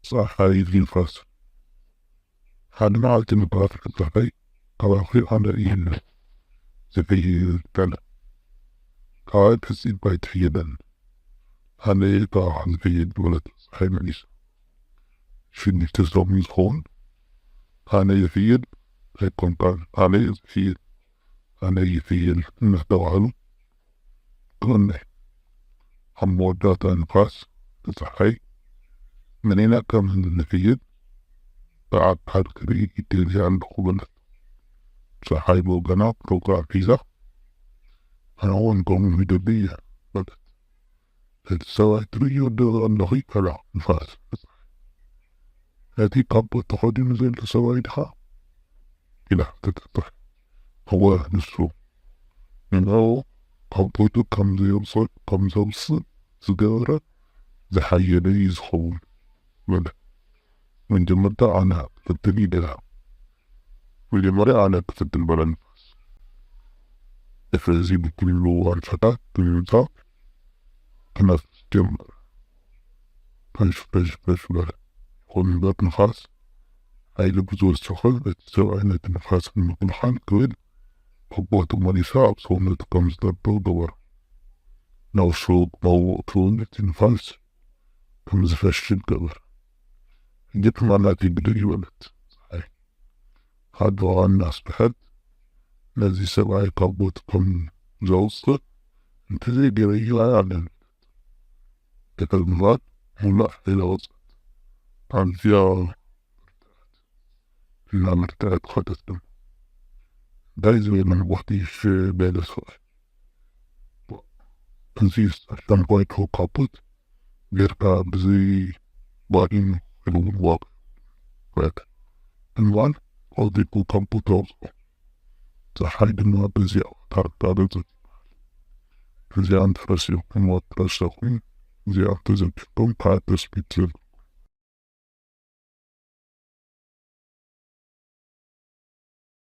ጸሓይ ንፋስ። ሓደ መዓልቲ ንፋስ ጸሓይ ካባኺ ኣነ እየ ዝሕይል በለ። ካባይ ተጽቢባ ኣይትሕይልን፣ ኣነ እየ ካባኻ ዝሕይል በለት ጸሓይ መሊሳ። ሽዱሽተ ሎሚ ዝኸውን ኣነ ይሕይል ኣይኮንካን፣ ኣነ እየ ዝሕይል፣ ኣነ ይሕይል እናተባህሉ ትቕነ። ኣብ መወዳእታ ንፋስ ንጸሓይ መን ኢና ከም እንሕይል ብኣካል ክርኢ ይደሊ ኣለኹ በለት። ጸሓይ ብወገና ፕሮግራም ሒዛ ኣነ እውን ከምኡ ይደሊ እየ በለት። ነቲ ሰብኣይ ትርእዮ ዶ ኣለኺ በላ ንፋስ። ነቲ ካቦት ተኸዲኑ ዘሎ ሰብኣይ ድኻ ኢላ ተጠርጠረ። እወ ንሱ። ንዕኡ ካቦቱ ከም ዘየውፅእ ከም ዘውፅእ ዝገበረ ዝሓየለ እዩ ዝኸውን በለ። መጀመርታ ኣነ ክፍትን ኢለ። መጀመርያ ኣነ ክፍትን በለ ንፋስ። ድሕሪ እዚ ብኩሉ ዋንጫታት ብምምጻእ ክነፍስ ጀመረ። ፈሽ ፈሽ ፈሽ በለ። ይኹን እምበር ንፋስ ሓይሊ ብዝወሰኸ እቲ ሰብኣይ ነቲ ንፋስ ንምክልኻል ክብል ካቦቱ መሊሳ ኣብ ሰውነቱ ከም ዝጠርጠው ገበረ። ናብ ሹቕ መውቕቱ ነቲ ንፋስ ከም ዝፈሽል ገበረ። ሕጂ ድማ ናተይ ግደ እዩ በለት ጸሓይ። ኣደዋ እናስብሐት ነዚ ሰብኣይ ካቦት ከም ዘውፅእ እንተዘይገይረዮ ኣይኣለን። ድሕሪ ምባል ሙሉእ ሓይላ ወፀት። ኣዝያ እናመርተዐት ከደት ድማ። እንታይ ዝበለ ንቦኽቲ በለ ሰብኣይ። እዚ ጠንቋይ ካቦት ጌርካ ብዘይ ባዲን ክልውል ዋጋ በለ። እምባን ቆዚቁ ካቦት ኣውፅኦ። ፀሓይ ድማ በዚኣ ታርታ ገፀት። እዚኣ እንተረሲዕኩም ወትረሰኹም እዚኣ ተዘኪርኩም ከዓ ተስቢት ዘልኩም